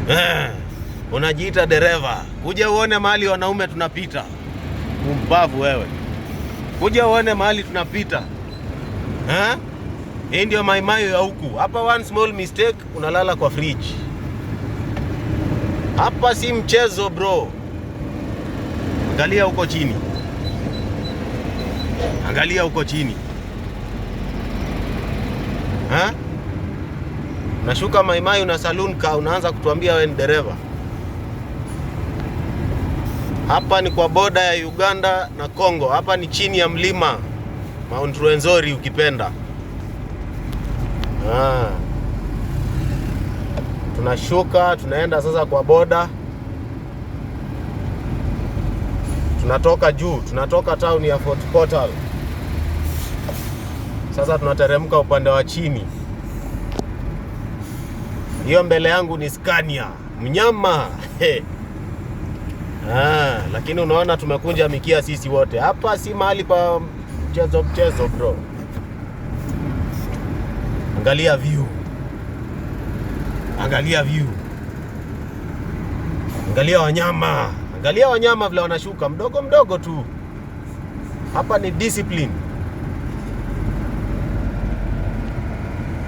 Eh, unajiita dereva, kuja uone mahali wanaume tunapita. Mumbavu wewe, kuja uone mahali tunapita eh? Hii ndio maimayo ya huku hapa. One small mistake unalala kwa fridge. Hapa si mchezo bro. Angalia huko chini, angalia huko chini ha? Unashuka Maimai na saloon car, unaanza kutuambia wewe ni dereva. Hapa ni kwa boda ya Uganda na Congo. Hapa ni chini ya mlima Mount Rwenzori ukipenda. Ah. Tunashuka tunaenda sasa kwa boda, tunatoka juu, tunatoka town ya Fort Portal. Sasa tunateremka upande wa chini. Hiyo mbele yangu ni Scania mnyama. Ah, lakini unaona tumekunja mikia sisi wote hapa, si mahali pa mchezo mchezo bro. Angalia view, angalia view, angalia wanyama, angalia wanyama vile wanashuka mdogo mdogo tu. Hapa ni discipline.